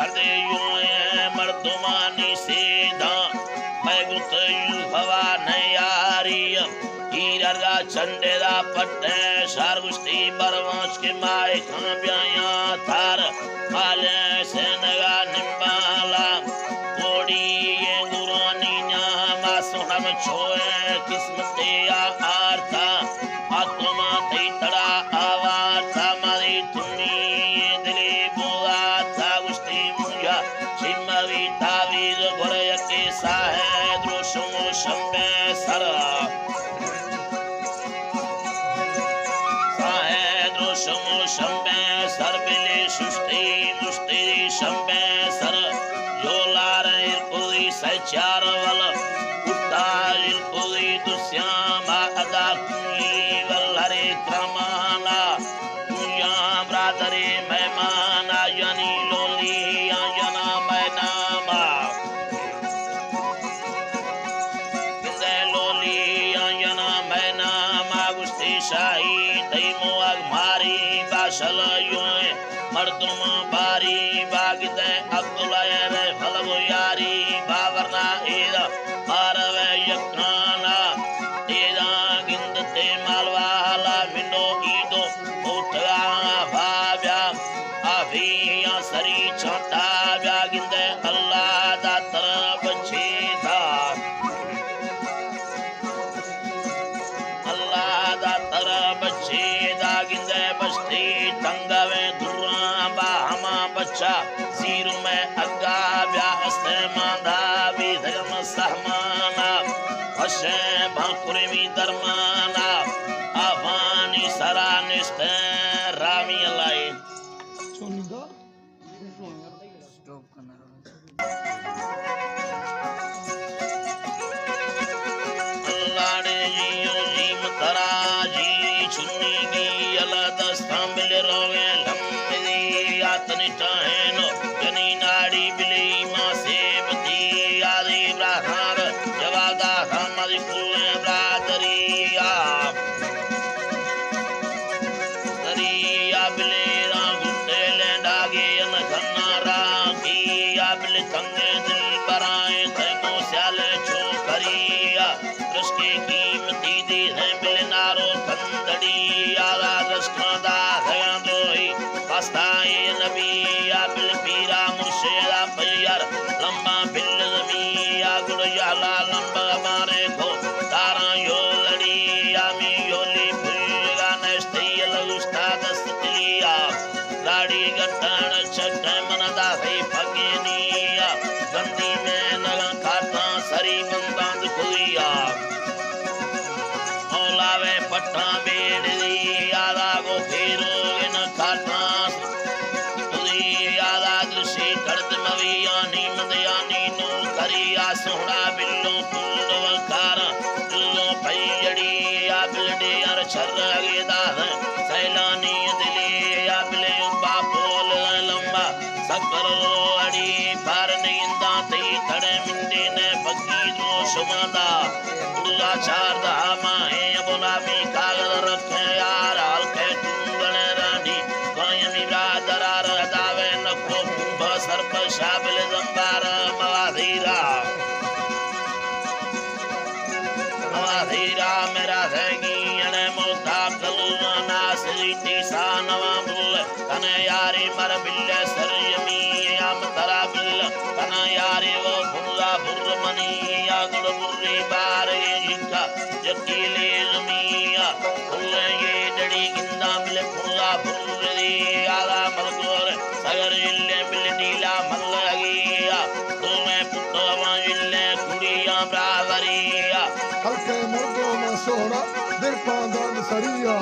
مردے یوں ایں مردمانی سیدھاں، مئے گت یوہ ہوا نیاری۔ ایر ارگا چنڈے دا پٹے شار گوشتی برواں کہ مائے کاں بیایاں تھار، مالیں سینگا نمبالا۔ کوڑی ایں گورانی نیاما سوہنم چوئے قسمتے آ آرتا۔ آتما تئی تڑا آوارتا، مری تنی دلی بولاتا، گوشتی مونجا شموی تعویذ گور یکی ساہے دروشم و شمبے سر۔ ساہے دروشم و شمبے سر بلی ششتی مشتی شمبے سر۔ جولار ارکوزی سہ چار ول، کٹا ارکوزی دو سیام ادا کنی ول ہرے کرمانا۔ پوجاں برادری مہمان آیانی لولی آیانا مئے ناما۔ گندے لولی آیانا مئے ناما گوشتی شاہی تئی موگ ماری باشل یوئیں مردم باری با گندے عبداللہ رے فلو یاری با ورنا اید آرو یکانا ایدا گند تے مالوالا منو ایدو اوٹھا بابیا آفیاں سری چھوٹا بیا گندے اللہ دا طرف چیتا۔ اللہ دا طرف چیتا گندے بشتی تنگویں دراں با ہما بچہ سیرو میں اگا بیا ہستے ماندا بی دگم سہمانا وشیں بانکرمی درمانا آوانی سرا نشتیں رامی اللہ۔ چونی دا؟ لاڑے جیو جیم ترا جی چنی گی الا دستان بل روے لمبی آتنی ٹاہینو جنی ناڑی بلی ما سیب دی آدی براہار جواب دا ہماری کلیں برادری آ۔ دریا بلیراں گڈے لینڈاگے ان کھنا راں کی آ بل تنگے دل برائیں تینگو سیالے چو کریا۔ رشکے قیمتی دی ہیں بل نارو کندڑی آ رشکاں دا ہیں دوئی۔ واسطہ اے نبی آ بل پیرا مرشدا پیار لمبا بل زمین آ گڑ یالا لمبا مارے کو داراں یو لڑی آ می یولی پھلگا نشتی لگشتا دست تلیا۔ لاڑی گٹان چٹے من داخی پھگینیا۔ گندی میں نگاں کھاتاں سری بنداں دکھویا۔ مولاوے پٹاں بیڑ دی یادا گو پھیرو ان کھاتاں۔ دی یادا درشی کڑد مویانی مدیانی نور کریا سوہنا بلو پورو کار۔ دلو پھیڑی یا بلڈی ار چھر اگے داہ سیلانی دلی یا بلے با پول لمبا۔ سکر روڑی پار نینداں تئی تڑے منڈی نے پکی دو شماندا۔ اڑا چاردہ ماہیں غلامی کاغذ رکھے یار ہلکے ٹونگنے رانی۔ قائمی برادر آر داوے نکو کوبا سر پر شابل زمبار موازیرا۔ موازیرا میرا ہے گی انے موتا کلو ناس ریتی سانوا بل۔ کنے یاری مر بل سر یمی یا مترا بل۔ کنا یاری وہ بھلا بھر منی یا گڑ بھری بار یہ جکا جکی لیل میا۔ بھلے یہ ڈڑی گندا بل بھلا بھر دی آلا ملگور سگر جلے بل ڈیلا ملگیا۔ دومے پتو ما جلے کڑیا براوریا۔ ہلکے مردو ما سوہنا در پاندان سریا۔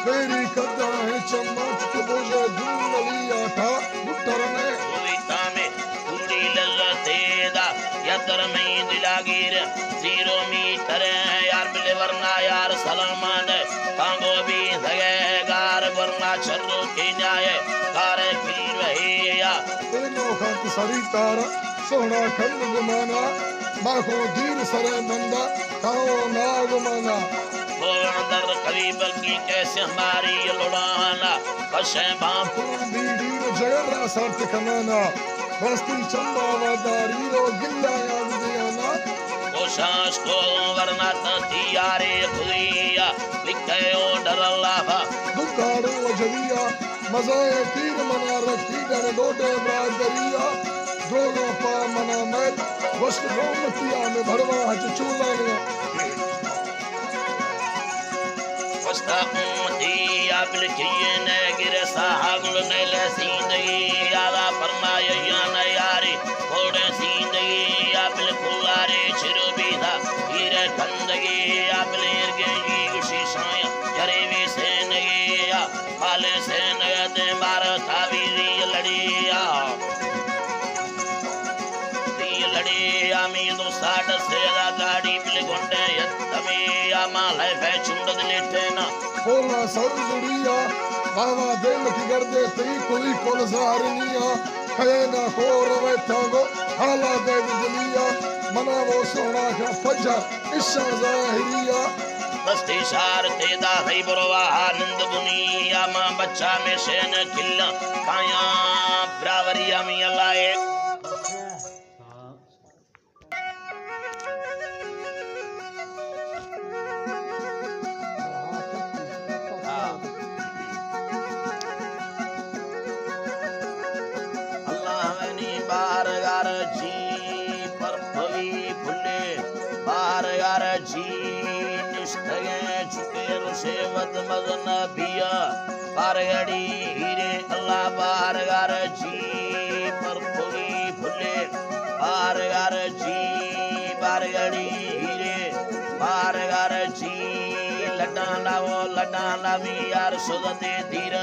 میری قداں چماں چک بوجے دون علی آٹا گٹر میں۔ کوئی تامے کوڑی لگتے دا یا تر میں دلاگیر۔ زیرو میٹر یار بلے ورنا یار سلامان۔ تانگو بی سگے گار ورنا چرو کی نیائے۔ گارے پیر وہی یا۔ تینو خط سری تارا سوہنا کھند گمانا۔ ماخو دیر سرے بندہ کھاؤ نا گمانا۔ لوگاں در قریب کی کیسے ہماری لڑانا۔ پشے بانپور بیڑی جگر را سرت کنانا۔ بستیں چمبا وداری رو گلایاں دیانا۔ کوشاں اشکو ورنات تیارے خدیا، لکھے او ڈر اللہ با۔ دکاڑو وجلیا، مزائے تیر منا رکھی ڈر ڈوڈے برادریا۔ دروگاں پا منا میل، وشت رومتیا میں بھڑوا ہچ چولانیا۔ وستا امتی آ بلکیے نہ گر ساہگل نیل سیندگی، آلا فرمایا یا نہ یاری، کوڑے سیندگی آ بل کلارے چرو بیتا، ہیر کندگی آ بل ارگے جی گشی سایا، جرے وی سینگی آ، مالے سینگی دے مار تاویزی لڑی آ۔ تی لڑی آمی دو ساٹھ سیدا گاڑی بل گونڈے یتمی آما لائف ہے چونڈ دلیٹے نا۔ پولا سر زڑیا، بابا دل کی گردے تئی کوئی کول زارنیا۔ ہے نا کور وے تانگو، حالا دے دلیا۔ منا وہ سونا کا پجا، اشا ظاہریا۔ دستی شار تیدا ہی بروا نند بنی آما بچا میں شین کلا کایا براوری آمی اللہ اے۔ اللہ نی بارگار جی پر پھلی پھلے، بارگار جی نشتگیں چکے رشے وت مزن بیا، بارگڑی ہیرے اللہ بارگار جی پر پھلی پھلے، بارگار جی، بارگڑی ہیرے، بارگار جی، لڈانا وہ لڈانا بھی یار سوزتے دیر،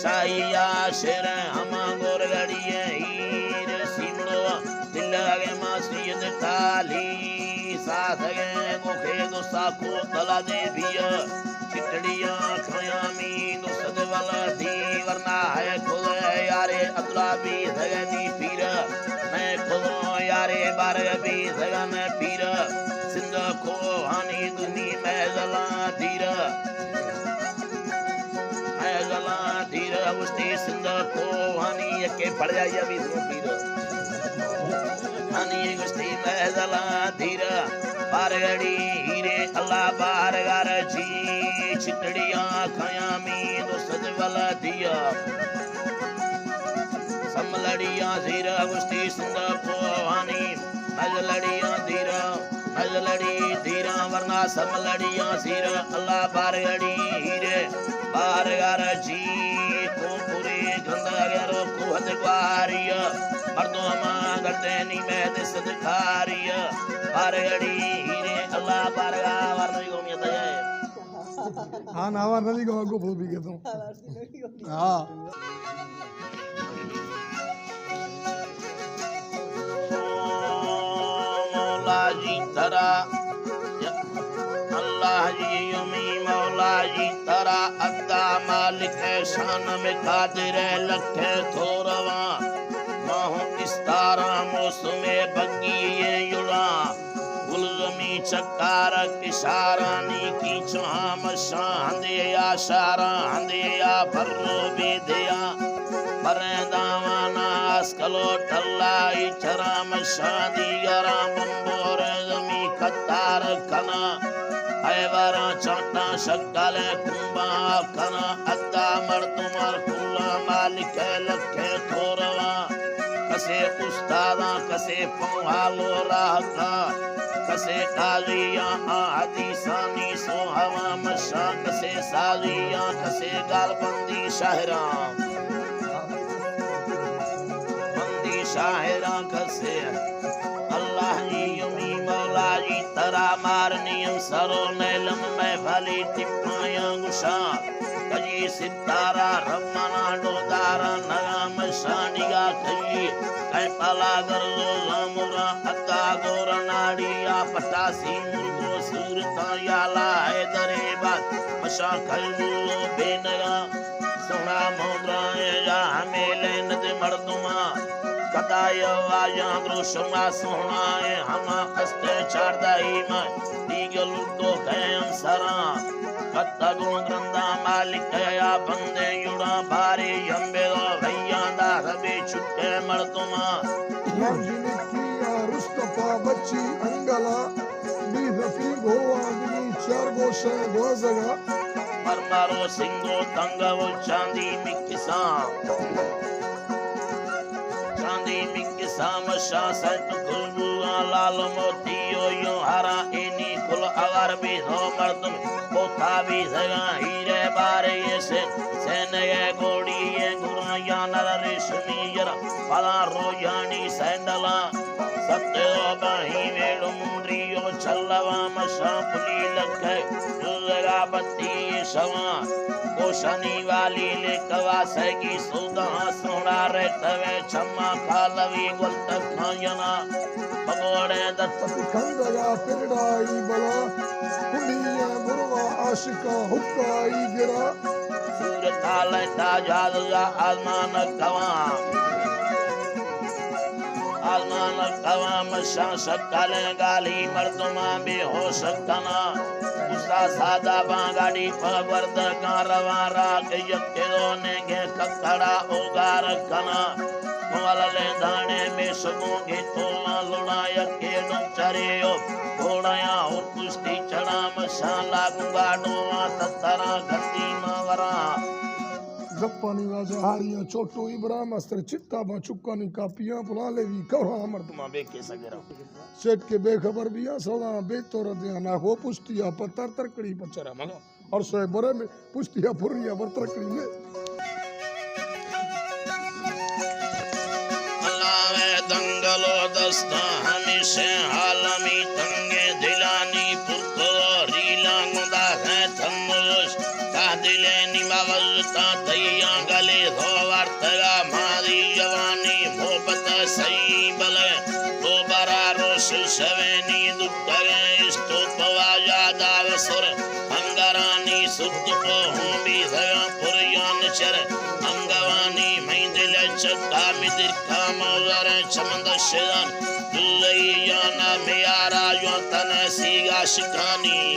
شاہی یا شیر ہما گورگڑی ہیر، سیمڑو دل اگے ما سید ٹالی، ساتھ گے گوکھے دو ساکو تلا دے بیا۔ چٹڑیاں کھیاں می دو سد ول دی ورنا ہے کھلے یارے اتلا بی سگنی پیر۔ میں کھلوں یارے بارگ بی سگن پیر۔ سندھ کوہانی دنی محضلاں دیر۔ محضلاں دیر اشتی سندھ کوہانی یکے پڑ جائی ابھی سنو پیر۔ ہنی گشتی محضلاں دیر، بارگڑی ہیرے اللہ بارگار جی، چتڑیاں کھیاں می دو سد ول دیا۔ سملڑیاں زیر گشتی سندھ کوہانی، نزلڑیاں دیر، نزلڑی دیراں ورنا سملڑیاں زیر، اللہ بارگڑی ہیرے، بارگار جی کو پوری گندگر کوہد گواری، مردم گردنی میں دست کاری، بارگڑی ہیرے اللہ بارگا ورنی گومیت ہے۔ ہاں، ناوار نلی گو، گو بھو بھی گدوں۔ ہاں۔ مولا جی ترا، اللہ جی یمی مولا جی ترا، ادا مالک شان میں قادر لکھ تو رواں، ماہ استاراں موسم بگی یڑاں۔ گلزمی چکارک اشارانی کیچاں مشاں، ہندے آشاراں ہندے آ پرو بیدیاں، پریں داوانا آسکلو ٹلائی چراں مشاں، دیگراں بمبور زمی کتار کناں، ایواراں چانٹاں شکلیں کمباں کناں، ادا مردماں کلاں مالک لکھیں تو رواں، کسے استاداں کسے پوہالو راہ کا، کسے قاضیاں آ حدیثانی سوہواں مشاں، کسے سازیاں کسے گالبندی شاعراں، بندی شاعراں کسے۔ اللہ جی یمی مولا جی ترا مارنی ہم سرو نیلم محفلی ٹپایاں گشاں، کجی ستارا رمنا ڈودارا نغم شانگا کجی، اے پلا گرزو زامرا ادا گور ناڑی یا پٹاسی مرگو صورتاں یالا حیدرے باد مشاں کلو بینگا۔ سونا مومرائیں یا ہمیلے ند مردماں، کدایا واجاں دروشما سونا اے ہما است چاردہی ماں، دیگہ لوٹو کئے ہمسراں۔ کتگوں گرنداں مالک یا بندیں یڑاں، بارے یمبے دو بھیاں دا ربے چھٹے مردماں۔ انگلا، بی رفیق ہو آدمی چار گوشہ گوزگا۔ مرمر و سنگ و تنگ و چاندی مکساں، چاندی مکساں مشاں سنت خوشبواں لال موتی و یوں ہراں اینی کل اوار بی رو مردم کوتا بی سگاں ہیرے بارے یہ سے سینگے گوڑی یہ گراں یا نر ریشمی یرا پدا رویانی سینڈلاں۔ ستو بہی ویڑ مونڈری و چلواں مشاں پلی لکھے جزگا بتی شواں۔ کوشانی والی لیکوا سیگی سوداں سوڑا ریتوے چماں کالوی گل تکاں ینا۔ بگوڑے دت پتی کندگا پرڑائی بلا کنڈی بروا عاشقاں حکائی گرا۔ سور تالے تاجا دزا آزمان کواں۔ آزمان کواں مشاں شکلیں گالی مردماں بے ہوش کناں۔ گسا سادہ باں گاڑی پہ گوردگاں رواں راہ کہ یکے دونے گے ککڑا اوگار کناں۔ کمللیں دانے میشگوں گے تولاں لڑاں یکے دم چریو گھوڑیاں اور کشتی چڑھاں مشاں لاگوں گاڈوں آں تتراں گھندی ماں وراں۔ گپانی واجہ ہاریاں چوٹو ابرام استر چٹا باں چکانی کاپیاں پلالے وی کورا مردماں بے کیسا گراں۔ چیٹ کے بے خبر بیاں سودا بے تو ردیاں نہ ہو پشتیا پتر ترکڑی پچرا مگا۔ اور سوئے برے میں پشتیا پھریا بر ترکڑی میں۔ اللہ وے دنگل و دستاں ہمیشہ عالمی تنگے دلانی پر تو ریلاں گدا ہے تھموش۔ تا دلے نیما وزتا تیاں گلے ہو ورتگا ماری جوانی محبت سئی بلے تو برا روش شوینی دکتگے اشتو پواجا داو سر انگرانی سد کو ہوں بی سیاں پریان چر انگوانی مئی دل چکا می در کام زر چمند شدان دوزئی جانا میارا یوں تن سیگا شکانی۔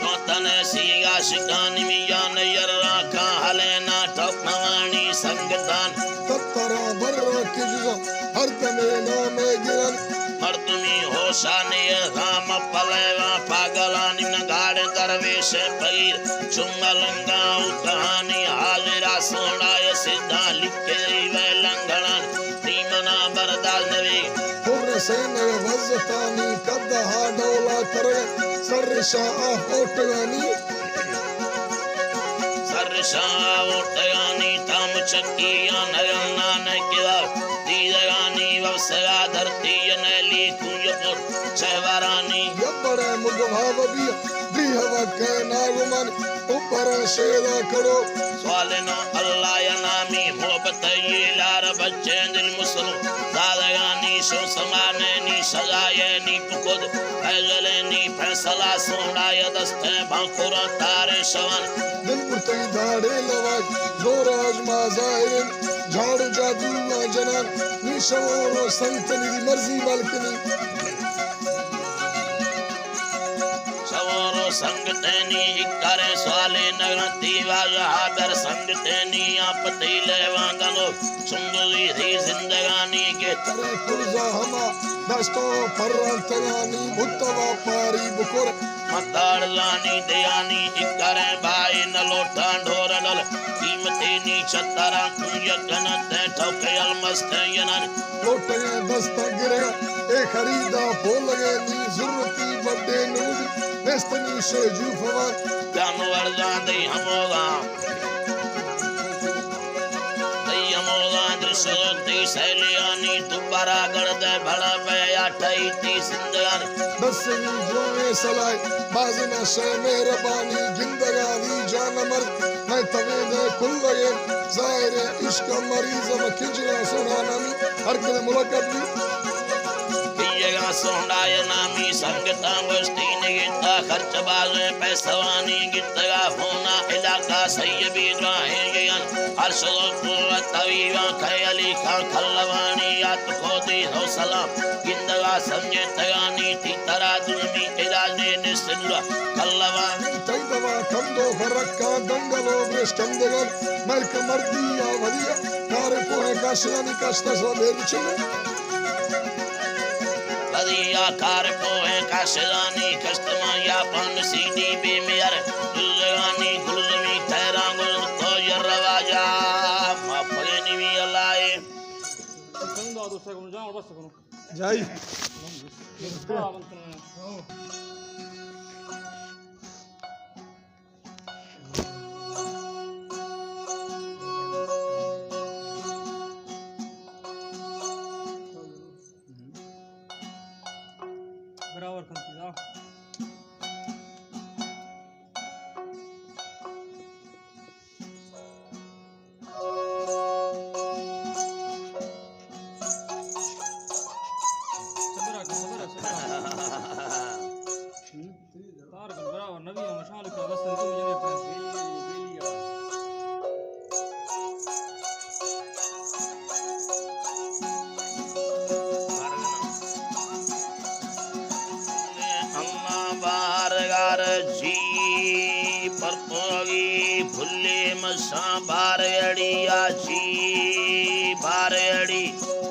وطن سیگا شکانی میان یراکاں ہلینا ٹپ نوانی سنگتان۔ تترا برا کجزا ہر دمے نامے گرن۔ مردمی ہوشانی رام پلیوا پاگلانی نگاڑ درویش پیر چنگلنگا اوتہانی حاضرا سوڑا سدھا لکھ کے وے لنگڑان۔ دیمنا برداشت نبی۔ پر سینگ وزتانی قد ہا ڈولا ترگ سر شاہ آف اوٹگانی۔ سر شاہ اوٹگانی تام چکی یا نگن نان کلا دیدگانی وسگا دھرتی نیلی کنج پر چہورانی۔ یبڑے مگوا وبی دی ہوا کہنا گمان۔ اوپر شیرا کڑو۔ سوالنا اللہ یا نامی محبت یہ لار بچے دل مسلم۔ دادگانی شو سمانے نی سزائے نی پکد۔ فیصلے نی فیصلہ سوڑا یا دستے بانکورا تارے شوان۔ دل برتگی داڑے لواج زور آج ما ظاہرن۔ جھاڑ جادو ما جنان۔ نی شور و سنتنی دی مرضی بالکنی۔ شور و سنگتینی اکرے سوالے نگرتی واجہ در سنگتینی آپ تیلے وانگلو۔ چنگلی ری زندگانی گہترے پرزا ہما دستوں پرانتگانی متوا پاری بکر۔ مدار زانی دیانی اکرے بائی نلوٹان ڈورنل قیمتینی چتران کنجکنن تے ٹھوکے المستینن۔ لوٹگیں دستاں گرگا اے خریدا پولگے نی ضرورتی بڈے نودی نیستنی شے جو فوان۔ جانور جان دئی ہموگاں۔ دئی ہموگاں درسوتی سیلیانی دوبارہ گڑ دے بڑا بے یا ٹھائی تی سندگان۔ دسنی جویں سلائے بازنا شے مہربانی گندگانی جان مرد۔ میں تویدے کلگے ظاہر عشق مریض مکجرا سنانمی۔ ہر کدے ملاقات بی۔ کیگا سونڈا یا نامی سنگتاں گوشتی نگتا خرچ بازیں پیسوانی گتگا ہونا علاقہ سیبی دراہیں گیان۔ ہر شدو قوت طبیباں کھے علی خان کھلوانی یات کو دی ہو سلام۔ گندگا سمجھے تگانی تی ترا دونی علاج نے نسنگا کھلوانی۔ تئی دوا کندو فرقاں دنگلو برش کندگان ملک مردی آ ودیا۔ کار کوہ کاشانی کاشتا سو دیر چلے۔ یا کار کوہیں قاصدانی کشت ما یا پن سی ڈی بی میئر، بزرگانی گلزمی تیراں گزر تو یر واجہ، ما پلے نیمی اللہ اے۔ جائی۔ برابر کنتی دا۔ صبر آ، صبر آ، صبر آ۔ تار کن برابر نبی ہم شان کا بس تم جنے پڑے۔ اللہ بارگار جی پرتوگی بھلے مساں بارگڑی آ جی بارگڑی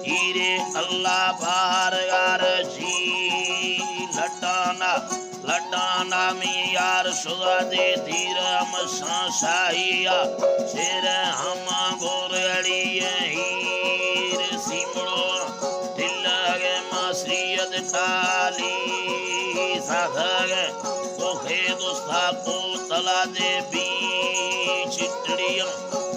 ہیرے اللہ بارگار جی لڈانا لڈانا می یار شگا دے دیر مساں شاہیا شیر ہما گورگڑی ہیر سیمڑو دلگ ما سید کالی سادگ کوخے دوستا کو تلا دے بی چٹڑیاں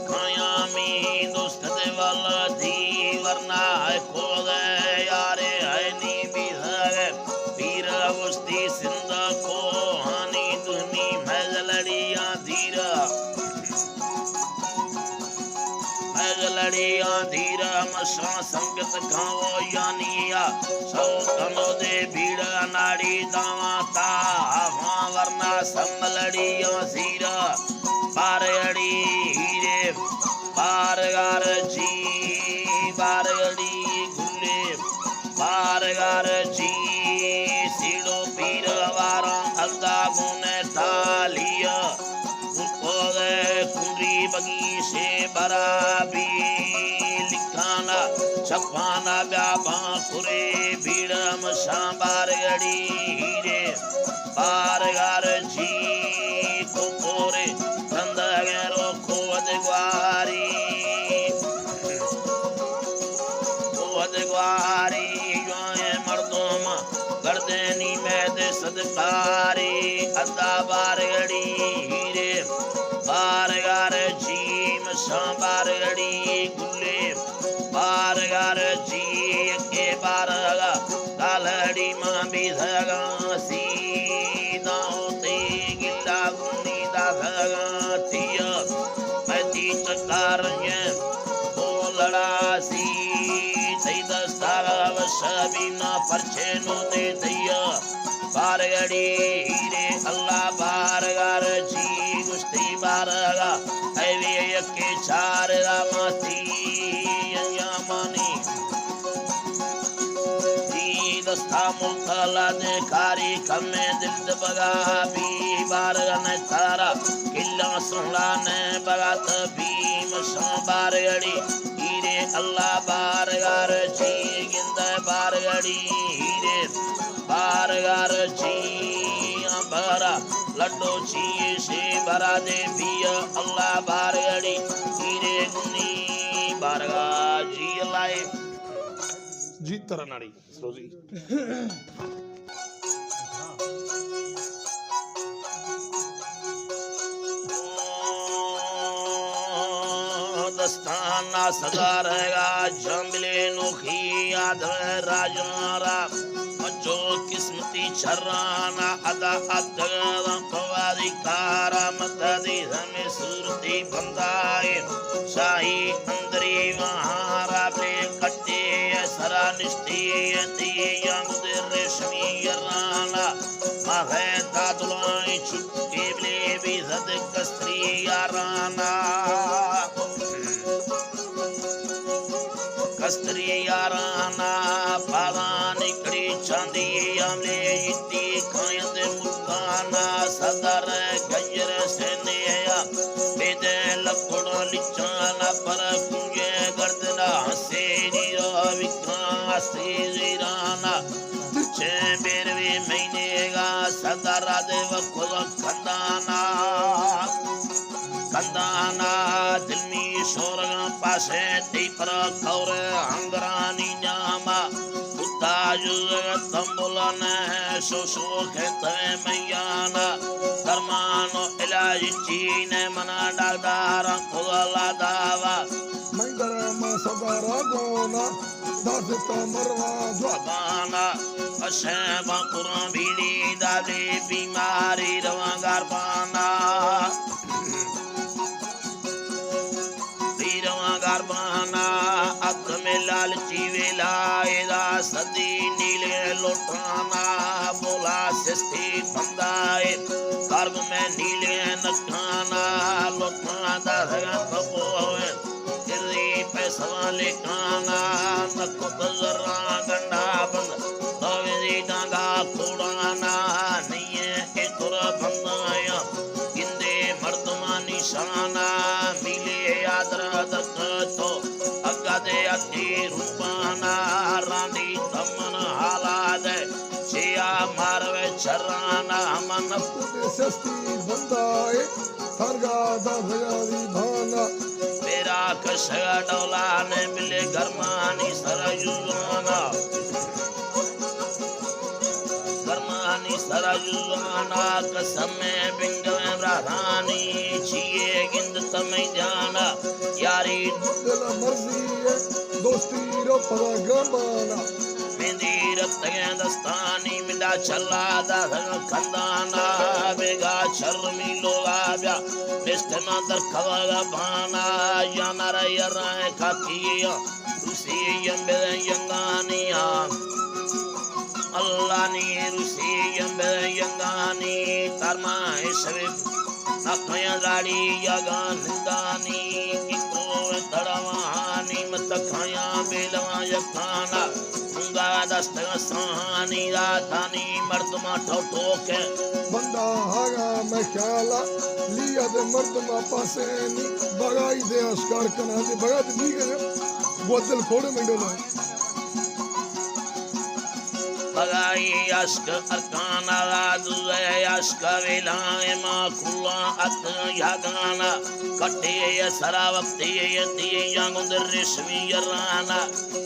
کایامی دوست دے والا دی ورنا ہے کھو گئے یارے ہے نی بی ہے پیر گوشتی سندھ کوہانی دومی مزلڑیاں دیرا مزلڑیاں دیرا مساں سنگت کھاؤ یانیا سو تنو دے بیڑا ناڑی داواں تا ہاں ورنا سملڑیاں زیرا بارگڑی ہیرے بارگار جی بارگڑی گلے بارگار جی سیڑو پیر واراں الدا گونے تالیا گلکوگے کنری بگی سے برابی لکھانا چھپانا بیا بانکرے بیڑ مساں بارگڑی ہیرے بارگار جی کوکورے تندگیں رو کود گواری کود گواری جوائیں مردم گردینی مید صدقاری ادا بارگڑی ہیرے بارگار جی مساں بارگڑی گلے بارگار جی یکے بارگا کالڑی ماں بیدھگاں سیداں ہوتے گلا گونی دادھگاں تیا متی چکاریں بولڑا سی تئی دستارا وشبینا پرچے نو دے دیا بارگڑی ہیرے اللہ بارگار جی گشتی بارگا اے وی یکے چار راماتی انجامانی دی دستا ملتلا دے کاری کمیں دل دبگا بی بارگن تارا کلاں سوڑا نے بگات بی مساں بارگڑی ہیرے اللہ بارگار جی گندے بارگڑی ہیرے بارگار جی بارا لڈو چیئے شے برا دے بیا اللہ بارگڑی ہیرے گنی بارگا جی اللہ جی ترا ناڑی سوزی دستانا سزا رہے گا جنبلے نوخی آدم راجان را جو قسمتی چھرانا ادا اتگاں پوادی کارا مددی ہمیں صورتی بندائے شاہی اندری وہاں رابے کٹے سرا نشتی دی ینگ در ریشمی یرانا ماہے دادلائیں چھٹی بلے بی زد کستری یارانا کستری یارانا پالانی کڑی چاندی عملے ایتی کائند ملکانا صدر گجر سینیا بیدے لکڑ لچانا پر کنجے گردنا سیری رو وکاں سی زیرانا شورگاں پاسے تئی پر کور ہنگرانی نیاما، بوتا جزگ تمبل نہ شو شو کھتویں میانا، درمان و علاج چین منا ڈاکدار کلا داوا۔ من گرم سدارا گونا، داس تا مروا جوابانا، پشے با قرآن بیڑی دادے بیماری رواں گربانا۔ بیرواں گربانا، اتم لالچی ویلا، ادا سدی نیلے لوٹانا، بولا سستی بندائے، کرب میں نیلے نکانا، لوٹاں درگاں تبوئے، گری پیسہ لکانا، نکت زراں گنڈا بند، دویزی ڈانگا کوڑانا، نیے اے ترا بندایاں، گندے مردمانی شانا، میلے آدرا دکتو، اگدے اتی روپانا، راندی تمن حالا دے، چیا ماروے چرانا، من کتے سستی بندائے، ترگا دا بیاری بھانا۔ میرا کشگا ڈولا نے ملے گرمانی سرا یوانا۔ گرمانی سرا یوانا قسم بنگویں براہانی، چیے گند تمہیں جانا یاری۔ دل مرضی ہے دوستی رو پدا گرمانا۔ مندی رتگیں دستانی مدا چلا دا کندانا، بیگا چرمی لوگا بیا، نشتنا در کباگا بانا، یا نرا یرائیں کاکیاں، روسی یم بے ینگانیاں، اللہ نی روسی یم بے ینگانی، ترمائیں شریف نقیاں گاڑی یگان نندانی، اکو دڑوانی متکھایاں بیلواں یکانا۔ انگا دست ساہانی راتانی مردماں ٹھو ٹھوکیں۔ بندہ آگا میں خیالا لیا دے مردماں پاسے نی بگائی دے اشکار کنا دے بگا دے دیگر گودل کوڑے منڈولا۔ بگائی اشک ارکان آگا دوزے اشک ویلائیں ما کھلاں ات یاگانا۔ کٹے سرا وقتی تی جانگوں در ریشمی یرانا۔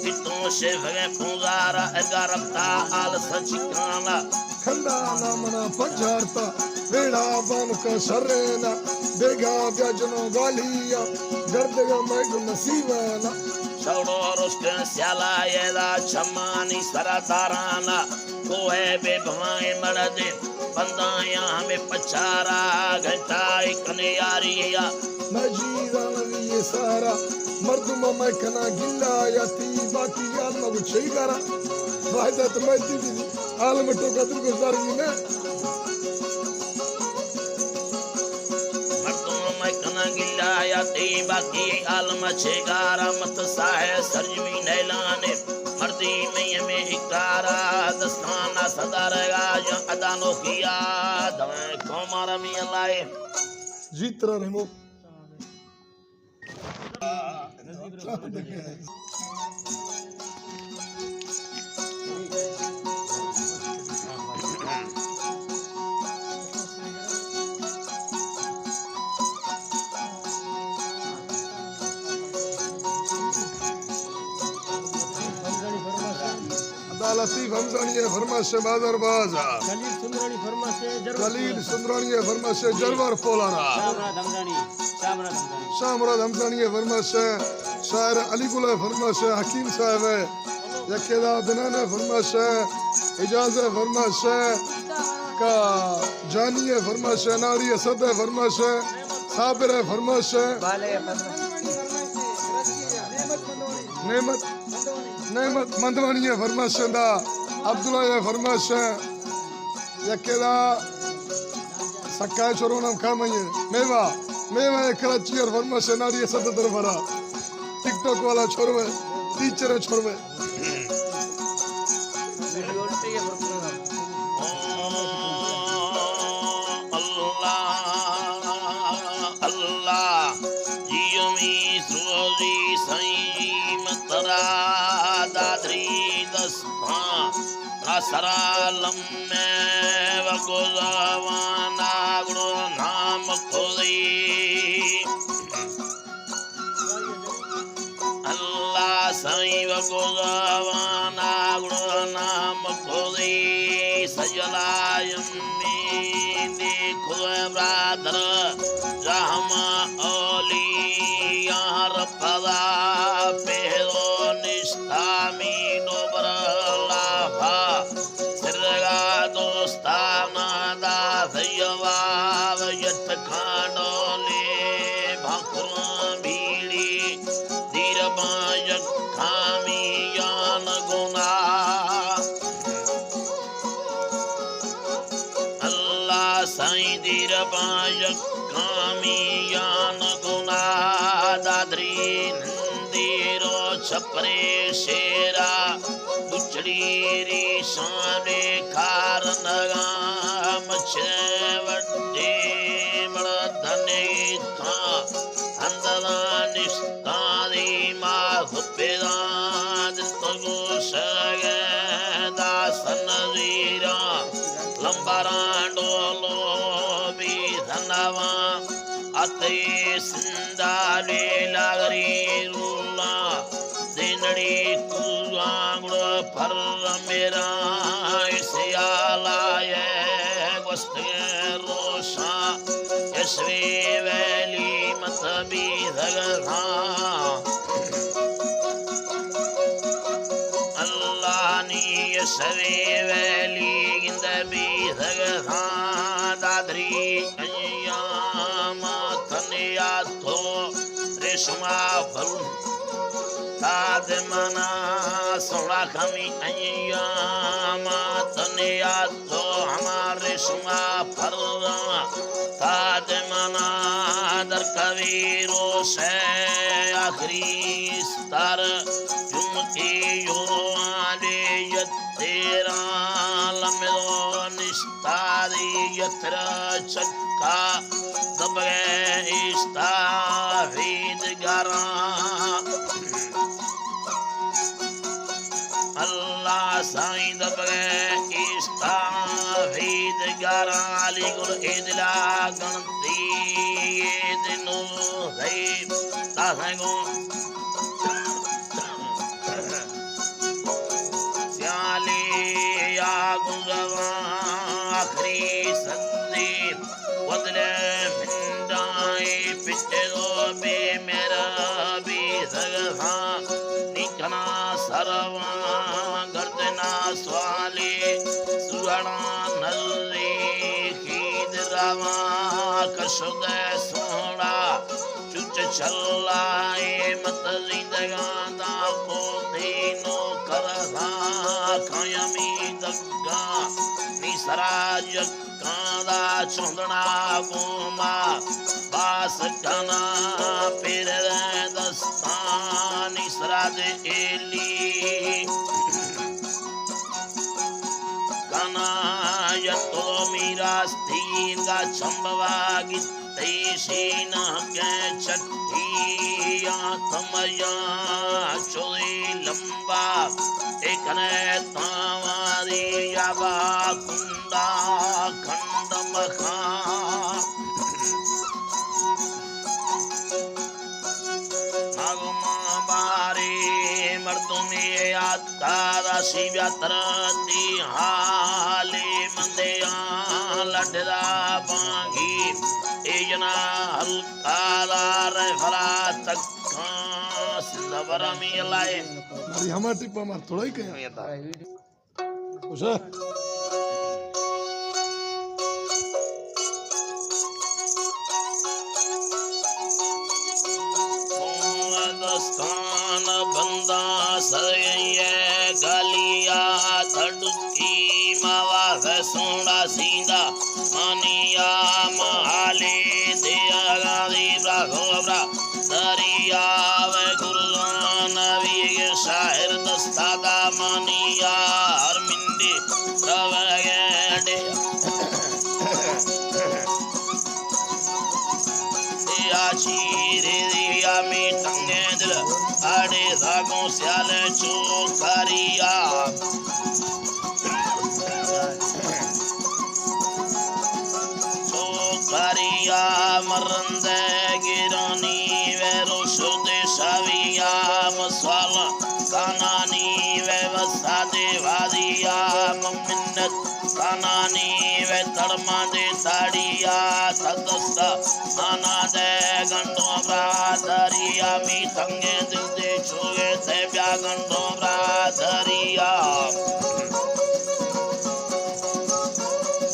اتوں شیفگیں پونزارا اگا ربتا آل سچکانا۔ کھنڈانا منا پجارتا ویڑا بانکا شرینا۔ بیگا بیا جنو گالیا گردگا میں گو نصیبانا۔ شوڑو رشکیں سیالا ایدا چمانی سرا دارانا۔ کوہ بے بھوائیں مڑدے بندایاں ہمیں پچارا گھنٹا کنے یاریا۔ مجیدان یہ سارا مردم میں کنا گلا یا تی باقی یار مگو چئی کرا۔ فائدہ تو میں تی بھی عالم ٹوکا دل گزار گی نا۔ مردم میں کنا گلا یا تی باقی عالم چے گارا مت ساہ سرجمی نیلانے۔ مردی میں ہمیں اکارا دستانا صدر گا یا ادانو کیا دویں قوم آرامی اللہ۔ جی ترا رحمو۔ ادا لطیف ہمزانی ءِ فرمائش ءَ بازار باز۔ خلیل سندرانی فرمائش ءَ جرور خلیل پولان۔ سندرانی ءِ فرمائش ءَ جی۔ جرور پولان۔ شاہ مراد ہمزانی، شاہ مراد ہمزانی۔ شاہ مراد ہمزانی ءِ فرمائش ءَ، شاعر علی گل ءِ فرمائش ءَ، حکیم صاحب ءِ، یکے دا عدنان ءِ فرمائش ءَ، اعجاز ءِ فرمائش ءَ، کا جانی ءِ فرمائش ءَ، ناڑی اسد ءِ فرمائش ءَ، صابر ءِ فرمائش ءَ۔ نعمت، نعمت مندوانی ءِ فرمائش ءَ، دا عبداللہ ءِ فرمائش ءَ، یکے دا سکائے چرون ہم کامئی ءَ۔ میوا، میوا ءِ کراچی ءِ فرمائش ءَ، ناڑی ءِ صد دربرا۔ ٹک ٹاک والا چھوروے، ٹیچر ءِ چھوروے۔ اللہ، اللہ، جیمی سوزی سائیں جی مترا دادری دستاں، نصر عالم میں وگزوانا گڑو نام کھوئی۔ گزوانا گڑ نام کھوئی سجلا یمی دیکھو برادر رحم اولیاء رب پدا پہرو نشتہ مینو بر لافا سرگا دوستانا دا سیواب یت کھانڈولی بھکروں بھیڑی دیر بانجک کامیان گنا۔ اللہ سائیں دیر بانجک کامیان گنا۔ دادری نندی رو چھپرے شیرا بچڑی ریشانے کار نگا مچھے وڈے مڑ دنے تھا اندرا نشتاری ما پیران تگو شگے داسن زیرا لمبران ڈولو بی دھنوان اتے سندھا ڈیلا گری رولا دینڑی کوانگڑ پر میرا سیالا یہ گوستگے روشاں یشوی ویلی مت بی دگراں۔ اللہ نی یشوی ویلی گند بی دگراں۔ دادری ایام تنیا تو ریشما بھل تاد منا سوڑا کمی ایام تنیا تو ہمارے شما پر تاد منا در کوی روشے آخری ستر جمعی یوروان یتیران لمدو نشتاری یتر چکا دبگے اشتا وید گراں۔ اللہ سائیں دبگے اشتا وید گراں۔ علی گل ایدلا گنتی ایدنو غیب تاسنگو سیالی یا گزواں آخری سندی بدلے بھنڈائیں پچھے دو بے میرا بی سگساں نکنا سرواں گردنا سوالی سوڑاں نزدیکی دراواں کشد سوڑا چچ چلائے مت زندگاں دا کوتی نوکر دا قائمی دگاں نی سرا جکاں دا چندنا گوما باس کنا پیر دستانی سرا دے ایلی کنا یتو میراستین گا چمبوا گیت تیشی نہ کہ چٹی آتم یا چوئی لمبا ایکنے تاواری یا با کنڈا کنڈ مخا مغما باری مردمی آت تارا شیویا تراتی حالی مندیاں لڈرا بانگی ایجنا ہلکا دار فلا تکاں سندھ برامی اللہ۔ ماری ہما ٹپا مار تھوڑا ہی کہیں۔ خوش ہے۔ دستان بندہ سرگئے گالیا تھڈکی ماوا سوڑا سیندا مانیا مالی دیا گاری برا گوبرا دریا و گرزان ویگ شاعر دستا دا مانیا ہر منڈی روگے ڈے یا چیرے دیا می ٹنگے دل اڑے داگوں سیال چوکاریا چوکاریا مرندے گرانی ویرو شد شاویا سوال کانانی وے وسادے وادیا منت کانانی وے تڑماں دے ساڑیا سدستا مانا دے گنڈوں برادریا می تنگے دل دے چھوئے تے بیا گنڈوں برادریا۔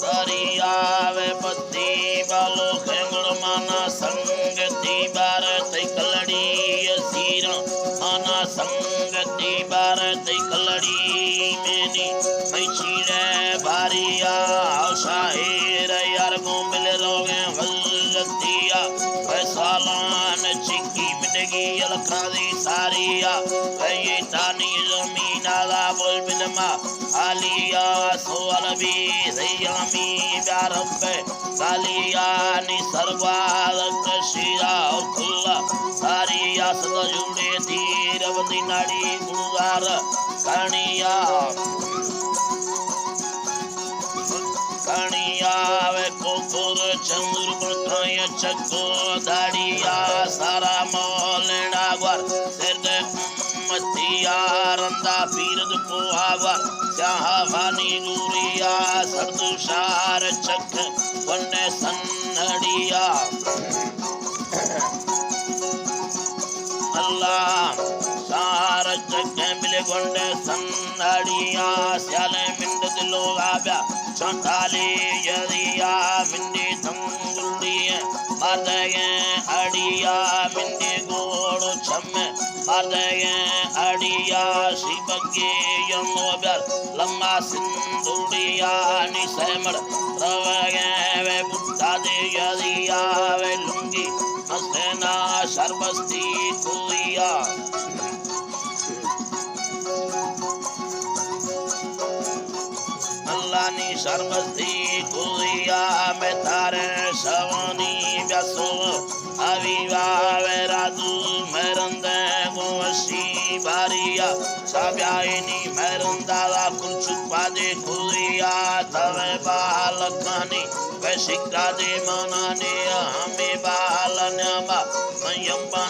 ساریا وے پتی بالو خیمڑ مانا سنگتی بار تئی کلڑی اسیراں مانا سنگتی بار تئی کلڑی مینی مئی چیڑے باریا شاہیر یار گوں بل روگیں غلطیا وے سالان چکی مٹگی الکھاں دی ساریا وے یہ تانی زمین آلا بل بل ما عالیا سوال بی ریامی بیا رب کالیانی سروال کشیا کلا ساریا سدا جوڑے تیر بندی ناڑی گڑدار کانیا کانیا وے کوکور چندر بڑکایا چکو داڑیا سارا مولڑا گور سر دے متیا رندا پیرد پوہا وا سیاہا فانی نوریا سردو شار چک ونڈے سنڑیا۔ اللہ شار چک بلے گونڈے سنڑیا سیالے منڈ دلو آبیا چنٹالی یریا منڈی تنگلڑی مردگیں اڑیا منڈی گوڑ چم مردگیں اڑیا شیبگے یمو بر لما سندوڑیا نی سیمڑ روگیں وے بٹا دے یریا وے لنگی مسینا شربستی کویا۔ اللہ نی شربستی کویا میں تارے شوانی بیاسو اوی واوے رادو مہرندے گوشی باریا سابیائینی مہرندا دا کل چپا دے کویا توے بالکانی وے شکا دے مانانے ہمیں بال نیاما من یمبا